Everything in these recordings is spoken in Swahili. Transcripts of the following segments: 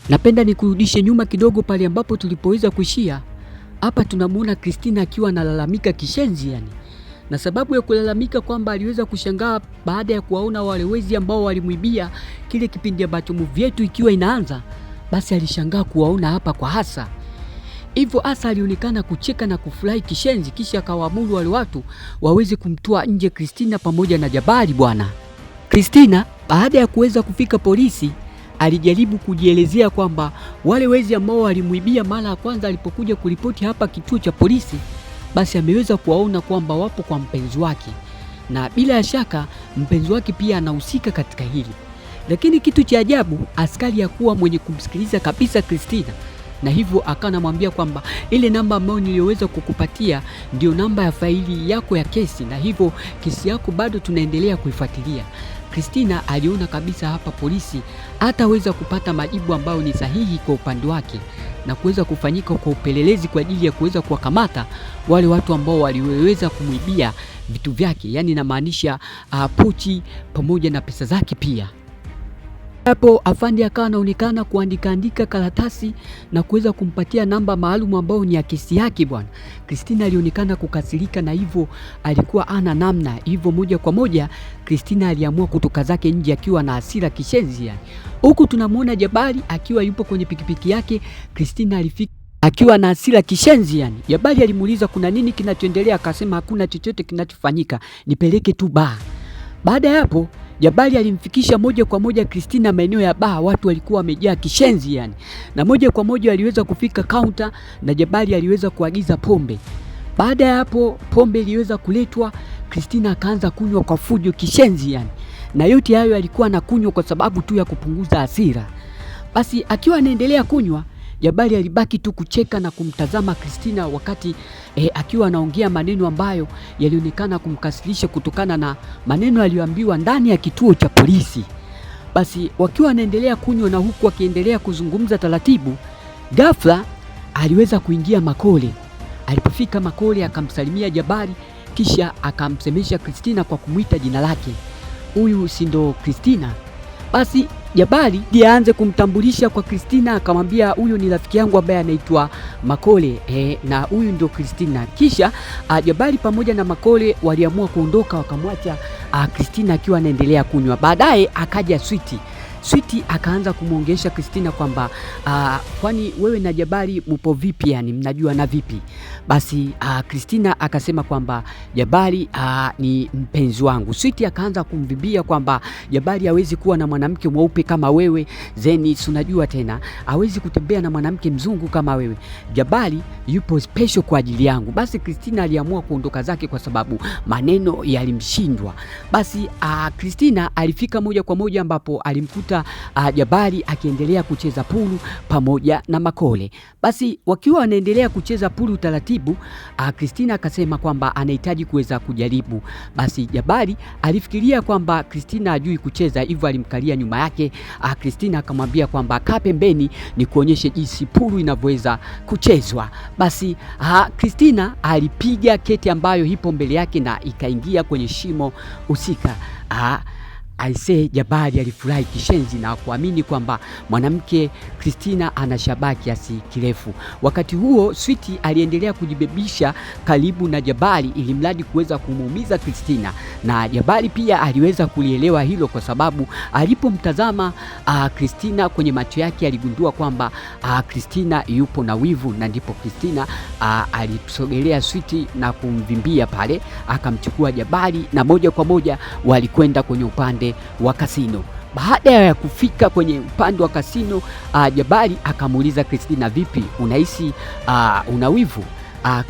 Napenda nikurudishe nyuma kidogo pale ambapo tulipoweza kuishia. Hapa tunamuona Christina akiwa analalamika kishenzi yani. Na sababu ya kulalamika kwamba aliweza kushangaa baada ya kuwaona wale wezi ambao walimwibia kile kipindi ambacho movie yetu ikiwa inaanza, basi alishangaa kuwaona hapa kwa hasa. Hivyo hasa alionekana kucheka na kufurahi kishenzi, kisha akawaamuru wale watu waweze kumtoa nje Christina pamoja na Jabali bwana. Christina baada ya kuweza kufika polisi alijaribu kujielezea kwamba wale wezi ambao walimwibia mara ya kwanza alipokuja kuripoti hapa kituo cha polisi, basi ameweza kuwaona kwamba wapo kwa mpenzi wake, na bila shaka mpenzi wake pia anahusika katika hili. Lakini kitu cha ajabu, askari hakuwa mwenye kumsikiliza kabisa Christina, na hivyo akawa anamwambia kwamba ile namba ambayo niliyoweza kukupatia ndio namba ya faili yako ya kesi, na hivyo kesi yako bado tunaendelea kuifuatilia. Christina aliona kabisa hapa polisi hataweza kupata majibu ambayo ni sahihi kwa upande wake na kuweza kufanyika kwa upelelezi kwa ajili ya kuweza kuwakamata wale watu ambao waliweza kumwibia vitu vyake, yani inamaanisha pochi pamoja na pesa zake pia. Hapo afande akawa anaonekana kuandika andika karatasi na kuweza kumpatia namba maalum ambayo ni ya kesi yake bwana. Christina alionekana kukasirika na hivyo alikuwa ana namna, hivyo moja kwa moja Christina aliamua kutoka zake nje akiwa na hasira kishenzi yani. Huku tunamuona Jabali akiwa yupo kwenye pikipiki yake, Christina alifika akiwa na hasira kishenzi yani. Jabali alimuuliza kuna nini kinachoendelea, akasema hakuna chochote kinachofanyika, nipeleke tu baa. Baada ya hapo Jabali alimfikisha moja kwa moja Christina maeneo ya baa, watu walikuwa wamejaa kishenzi yani, na moja kwa moja aliweza kufika kaunta na Jabali aliweza kuagiza pombe. Baada ya hapo pombe iliweza kuletwa, Christina akaanza kunywa kwa fujo kishenzi yani, na yote hayo alikuwa anakunywa kwa sababu tu ya kupunguza hasira. Basi akiwa anaendelea kunywa, Jabali alibaki tu kucheka na kumtazama Christina wakati akiwa anaongea maneno ambayo yalionekana kumkasirisha kutokana na maneno aliyoambiwa ndani ya kituo cha polisi. Basi wakiwa wanaendelea kunywa na huku wakiendelea kuzungumza taratibu, ghafla aliweza kuingia Makole. Alipofika Makole akamsalimia Jabali, kisha akamsemesha Christina kwa kumwita jina lake, huyu si ndo Christina? Basi Jabali ndiye aanze kumtambulisha kwa Christina, akamwambia huyu ni rafiki yangu ambaye anaitwa Makole na huyu ndio Christina. Kisha Jabali pamoja na Makole waliamua kuondoka, wakamwacha Christina akiwa anaendelea kunywa. Baadaye akaja Switi. Switi akaanza kumwongesha Christina kwamba kwani wewe na Jabali mupo vipi, yani mnajua na vipi? Basi Christina akasema kwamba Jabali ni mpenzi wangu. Switi akaanza kumvibia kwamba Jabali hawezi kuwa na mwanamke mweupe kama wewe, zeni si unajua tena, hawezi kutembea na mwanamke mzungu kama wewe. Jabali yupo special kwa ajili yangu. Basi Christina aliamua kuondoka zake kwa sababu maneno yalimshindwa. Basi Christina alifika moja kwa moja ambapo alimkuta Jabali akiendelea kucheza pulu pamoja na Makole. Basi wakiwa wanaendelea kucheza pulu taratibu, Christina akasema kwamba anahitaji kuweza kujaribu. Basi Jabali alifikiria kwamba Christina hajui kucheza, hivyo alimkalia nyuma yake. Christina akamwambia kwamba kaa pembeni ni kuonyeshe jinsi pulu inavyoweza kuchezwa. Basi Christina alipiga keti ambayo ipo mbele yake na ikaingia kwenye shimo husika. Aisee, Jabali alifurahi kishenzi na kuamini kwamba mwanamke Christina ana shabaha kiasi kirefu. Wakati huo Switi aliendelea kujibebisha karibu na Jabali ili mradi kuweza kumuumiza Christina, na Jabali pia aliweza kulielewa hilo kwa sababu alipomtazama Christina kwenye macho yake aligundua kwamba Christina yupo na wivu, na ndipo Christina alisogelea Switi na kumvimbia pale, akamchukua Jabali na moja kwa moja walikwenda kwenye upande wa kasino. Baada ya kufika kwenye upande wa kasino, Jabali akamuuliza Christina, vipi, unahisi una wivu?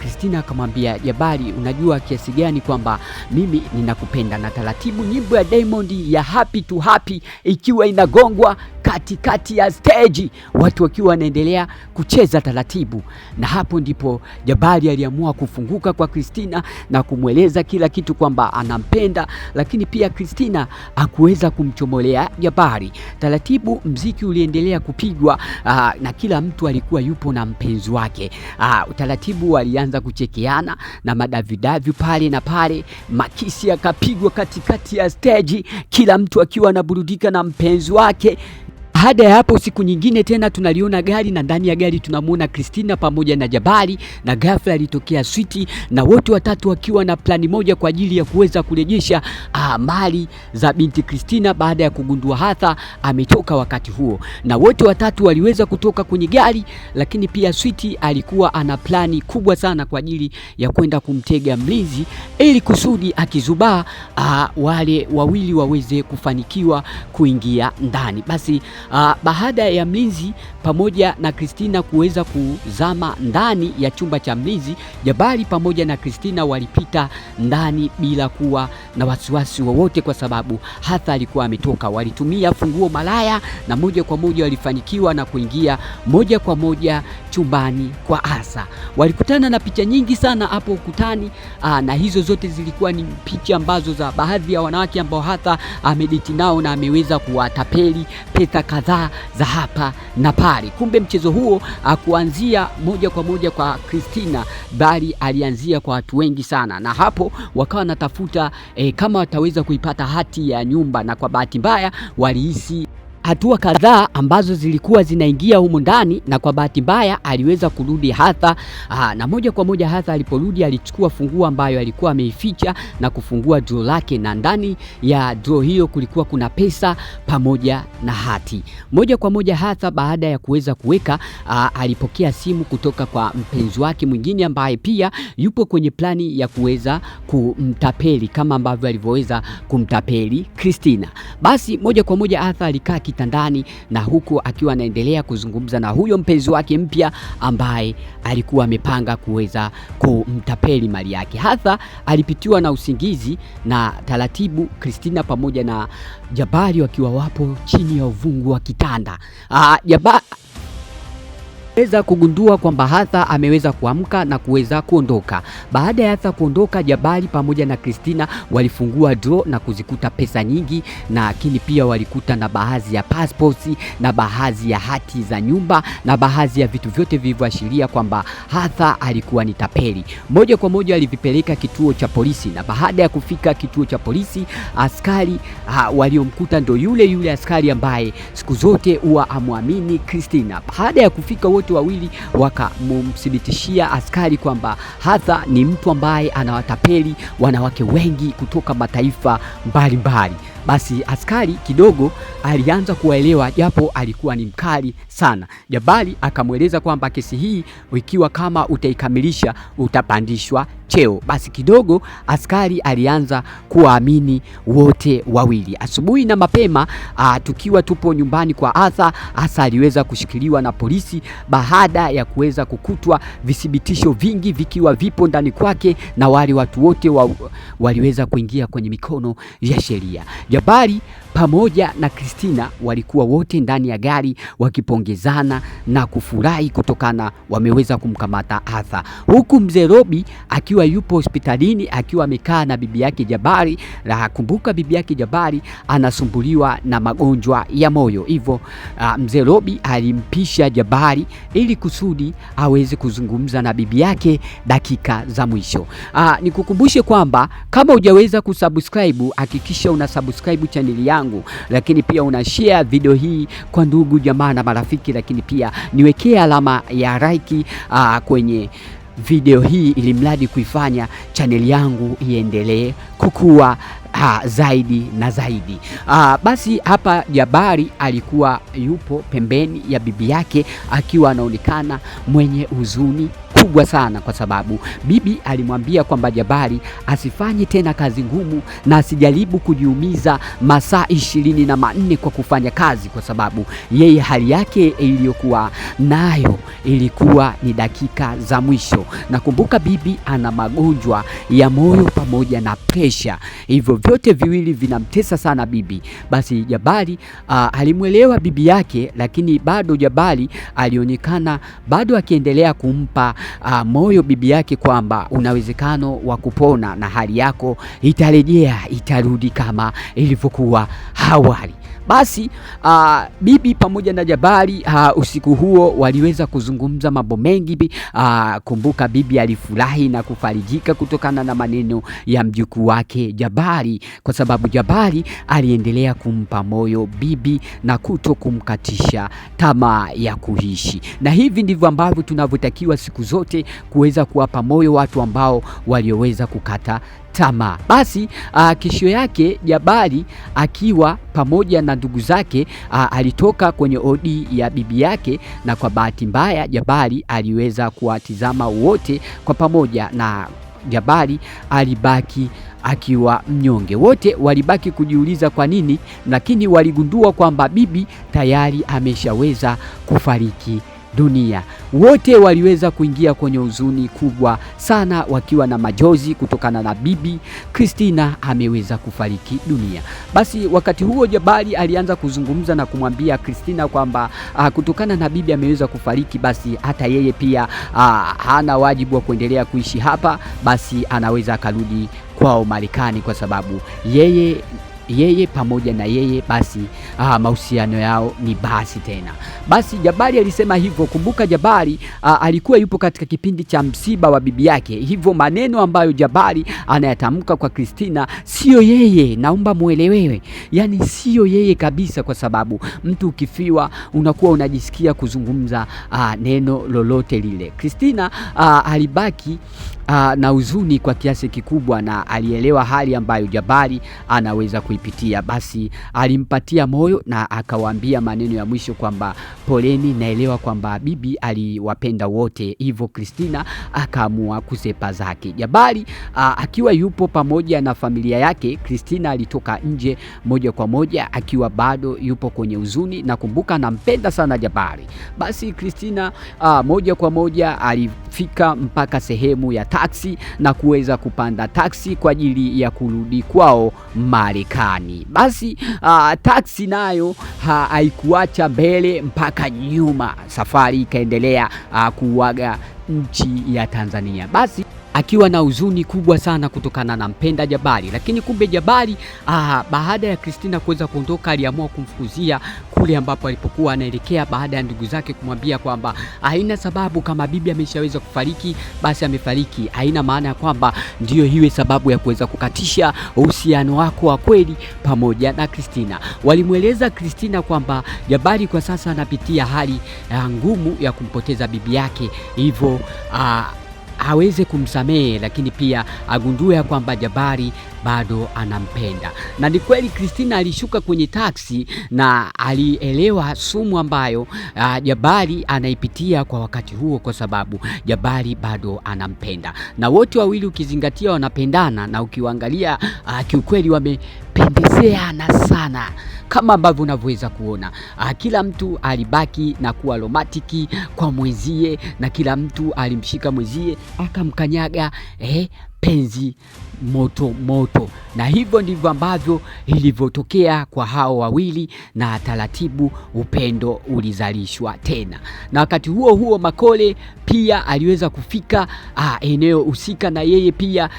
Christina akamwambia Jabali, unajua kiasi gani kwamba mimi ninakupenda. Na taratibu nyimbo ya Diamond ya Happy to Happy ikiwa inagongwa katikati ya stage, watu wakiwa wanaendelea kucheza taratibu, na hapo ndipo Jabali aliamua kufunguka kwa Christina na kumweleza kila kitu kwamba anampenda, lakini pia Christina hakuweza kumchomolea Jabali. Taratibu mziki uliendelea kupigwa, na kila mtu alikuwa yupo na mpenzi wake. Taratibu walianza kuchekeana na madavidavi pale na pale, makisi yakapigwa katikati ya stage, kila mtu akiwa anaburudika na mpenzi wake. Baada ya hapo, siku nyingine tena tunaliona gari na ndani ya gari tunamuona Christina pamoja na Jabari, na ghafla alitokea Switi na wote watatu wakiwa na plani moja kwa ajili ya kuweza kurejesha mali za binti Christina baada ya kugundua Arthur ametoka wakati huo, na wote watatu waliweza kutoka kwenye gari, lakini pia Switi alikuwa ana plani kubwa sana kwa ajili ya kwenda kumtega mlinzi ili kusudi akizubaa wale wawili waweze kufanikiwa kuingia ndani. Basi baada ya mlinzi pamoja na Christina kuweza kuzama ndani ya chumba cha mlinzi, Jabari pamoja na Christina walipita ndani bila kuwa na wasiwasi wowote, kwa sababu Arthur alikuwa ametoka. Walitumia funguo malaya na moja kwa moja walifanikiwa na kuingia moja kwa moja chumbani kwa Arthur. Walikutana na picha nyingi sana hapo ukutani, na hizo zote zilikuwa ni picha ambazo za baadhi ya wanawake ambao Arthur amedeti nao na ameweza kuwatapeli pesa kadhaa za hapa na pale. Kumbe mchezo huo hakuanzia moja kwa moja kwa Christina, bali alianzia kwa watu wengi sana, na hapo wakawa wanatafuta kama wataweza kuipata hati ya nyumba, na kwa bahati mbaya walihisi hatua kadhaa ambazo zilikuwa zinaingia humu ndani, na kwa bahati mbaya aliweza kurudi Arthur. Na moja kwa moja Arthur aliporudi alichukua funguo ambayo alikuwa ameificha na kufungua draw lake, na ndani ya draw hiyo kulikuwa kuna pesa pamoja na hati. Moja kwa moja Arthur baada ya kuweza kuweka, alipokea simu kutoka kwa mpenzi wake mwingine ambaye pia yupo kwenye plani ya kuweza kumtapeli kama ambavyo alivyoweza kumtapeli Christina. Basi moja kwa moja Arthur alikaa kitandani na huku akiwa anaendelea kuzungumza na huyo mpenzi wake mpya ambaye alikuwa amepanga kuweza kumtapeli mali yake. Arthur alipitiwa na usingizi na taratibu Christina pamoja na Jabari wakiwa wapo chini ya uvungu wa kitanda. Jabari weza kugundua kwamba Arthur ameweza kuamka na kuweza kuondoka. Baada ya Arthur kuondoka, Jabari pamoja na Christina walifungua draw na kuzikuta pesa nyingi, na lakini pia walikuta na baadhi ya passports na baadhi ya hati za nyumba na baadhi ya vitu vyote vilivyoashiria kwamba Arthur alikuwa ni tapeli. Moja kwa moja alivipeleka kituo cha polisi, na baada ya kufika kituo cha polisi, askari waliomkuta ndo yule yule askari ambaye siku zote huwa amwamini Christina. Baada ya kufika wote wawili wakamthibitishia askari kwamba Arthur ni mtu ambaye anawatapeli wanawake wengi kutoka mataifa mbalimbali. Basi askari kidogo alianza kuwaelewa, japo alikuwa ni mkali sana. Jabari akamweleza kwamba kesi hii ikiwa kama utaikamilisha utapandishwa cheo. Basi kidogo askari alianza kuwaamini wote wawili. Asubuhi na mapema, tukiwa tupo nyumbani kwa Arthur, Arthur aliweza kushikiliwa na polisi baada ya kuweza kukutwa vithibitisho vingi vikiwa vipo ndani kwake, na wale watu wote waliweza kuingia kwenye mikono ya sheria. Jabari pamoja na Christina walikuwa wote ndani ya gari wakipongezana na kufurahi kutokana wameweza kumkamata Arthur, huku mzee Robi akiwa yupo hospitalini akiwa amekaa na bibi yake Jabari. Na kumbuka bibi yake Jabari anasumbuliwa na magonjwa ya moyo, hivyo mzee Robi alimpisha Jabari ili kusudi aweze kuzungumza na bibi yake dakika za mwisho. Nikukumbushe kwamba kama hujaweza kusubscribe, hakikisha una subscribe chaneli yangu, lakini pia una share video hii kwa ndugu jamaa na marafiki, lakini pia niwekee alama ya like kwenye video hii ili mradi kuifanya chaneli yangu iendelee kukua zaidi na zaidi. Basi hapa Jabari alikuwa yupo pembeni ya bibi yake akiwa anaonekana mwenye huzuni kubwa sana, kwa sababu bibi alimwambia kwamba Jabari asifanye tena kazi ngumu na asijaribu kujiumiza masaa 24 kwa kufanya kazi, kwa sababu yeye hali yake iliyokuwa nayo ilikuwa ni dakika za mwisho. Na kumbuka bibi ana magonjwa ya moyo pamoja na presha, hivyo vyote viwili vinamtesa sana bibi. Basi Jabari alimwelewa bibi yake, lakini bado Jabari alionekana bado akiendelea kumpa moyo bibi yake kwamba una uwezekano wa kupona na hali yako itarejea, itarudi kama ilivyokuwa awali. Basi bibi pamoja na Jabari usiku huo waliweza kuzungumza mambo mengi. Kumbuka bibi alifurahi na kufarijika kutokana na maneno ya mjukuu wake Jabari, kwa sababu Jabari aliendelea kumpa moyo bibi na kuto kumkatisha tamaa ya kuishi. Na hivi ndivyo ambavyo tunavyotakiwa siku zote kuweza kuwapa moyo watu ambao walioweza kukata tamaa. Basi kesho yake Jabari akiwa pamoja na ndugu zake alitoka kwenye odi ya bibi yake, na kwa bahati mbaya Jabari aliweza kuwatizama wote kwa pamoja, na Jabari alibaki akiwa mnyonge. Wote walibaki kujiuliza kwa nini, lakini waligundua kwamba bibi tayari ameshaweza kufariki dunia. Wote waliweza kuingia kwenye huzuni kubwa sana, wakiwa na majozi kutokana na bibi Christina ameweza kufariki dunia. Basi wakati huo Jabari alianza kuzungumza na kumwambia Christina kwamba kutokana na bibi ameweza kufariki, basi hata yeye pia hana wajibu wa kuendelea kuishi hapa, basi anaweza akarudi kwao Marekani kwa sababu yeye pamoja na yeye basi mahusiano yao ni basi tena. Basi Jabari alisema hivyo. Kumbuka Jabari alikuwa yupo katika kipindi cha msiba wa bibi yake, hivyo maneno ambayo Jabari anayatamka kwa Christina sio yeye, naomba muelewewe, yani sio yeye kabisa, kwa sababu mtu ukifiwa unakuwa unajisikia kuzungumza neno lolote lile. Christina alibaki na huzuni kwa kiasi kikubwa, na alielewa hali ambayo Jabari anaweza kuipitia. Basi alimpatia moyo na akawaambia maneno ya mwisho kwamba poleni, naelewa kwamba bibi aliwapenda wote. Hivyo Christina akaamua kusepa zake. Jabari akiwa yupo pamoja na familia yake, Christina alitoka nje moja kwa moja akiwa bado yupo kwenye huzuni, na kumbuka anampenda sana Jabari. Basi Christina moja kwa moja alifika mpaka sehemu ya taksi na kuweza kupanda taksi kwa ajili ya kurudi kwao Marekani. Basi taksi nayo haikuacha mbele mpaka nyuma, safari ikaendelea kuaga nchi ya Tanzania. Basi akiwa na huzuni kubwa sana kutokana na mpenda Jabari, lakini kumbe Jabari baada ya Christina kuweza kuondoka aliamua kumfukuzia kule ambapo alipokuwa anaelekea, baada ya ndugu zake kumwambia kwamba haina sababu, kama bibi ameshaweza kufariki basi amefariki, haina maana ya kwamba ndiyo hiwe sababu ya kuweza kukatisha uhusiano wako wa kweli pamoja na Christina. Walimweleza Christina kwamba Jabari kwa sasa anapitia hali ngumu ya kumpoteza bibi yake, hivyo aweze kumsamehe, lakini pia agundue ya kwamba Jabari bado anampenda. Na ni kweli Christina alishuka kwenye taksi na alielewa sumu ambayo Jabari anaipitia kwa wakati huo, kwa sababu Jabari bado anampenda, na wote wawili ukizingatia wanapendana, na ukiwaangalia kiukweli wamependezeana sana kama ambavyo unavyoweza kuona. Kila mtu alibaki na kuwa romantiki kwa mwenzie, na kila mtu alimshika mwenzie akamkanyaga penzi moto moto, na hivyo ndivyo ambavyo ilivyotokea kwa hao wawili, na taratibu upendo ulizalishwa tena. Na wakati huo huo Makole pia aliweza kufika eneo husika, na yeye pia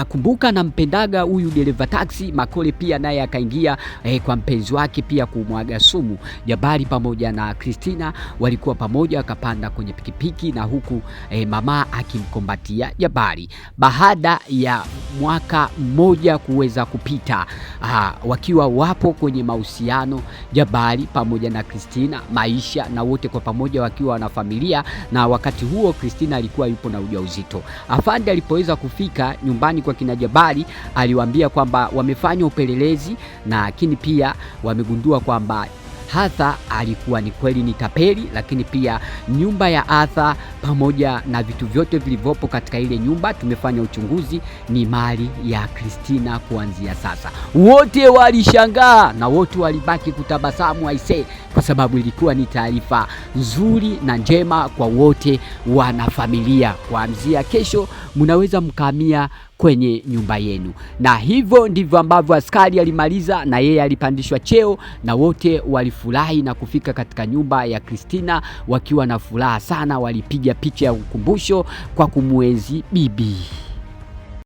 kumbuka nampendaga huyu dereva taksi. Makole pia naye akaingia kwa mpenzi wake pia kumwaga sumu. Jabari pamoja na Christina walikuwa pamoja, akapanda kwenye pikipiki na huku mama akimkombatia Jabari. Baada ya mwaka mmoja kuweza kupita, wakiwa wapo kwenye mahusiano Jabari pamoja na Christina, maisha na wote kwa pamoja wakiwa na familia, na wakati huo Christina alikuwa yupo na ujauzito. Afande alipoweza kufika nyumbani kwa kina Jabari aliwaambia kwamba wamefanya upelelezi, lakini pia wamegundua kwamba Arthur alikuwa ni kweli ni tapeli, lakini pia nyumba ya Arthur pamoja na vitu vyote vilivyopo katika ile nyumba, tumefanya uchunguzi, ni mali ya Christina kuanzia sasa. Wote walishangaa na wote walibaki kutabasamu aisee, kwa sababu ilikuwa ni taarifa nzuri na njema kwa wote wanafamilia. Kuanzia kesho mnaweza mkahamia kwenye nyumba yenu. Na hivyo ndivyo ambavyo askari alimaliza, na yeye alipandishwa cheo na wote walifurahi na kufika katika nyumba ya Christina wakiwa na furaha sana. Walipiga picha ya ukumbusho kwa kumwenzi bibi.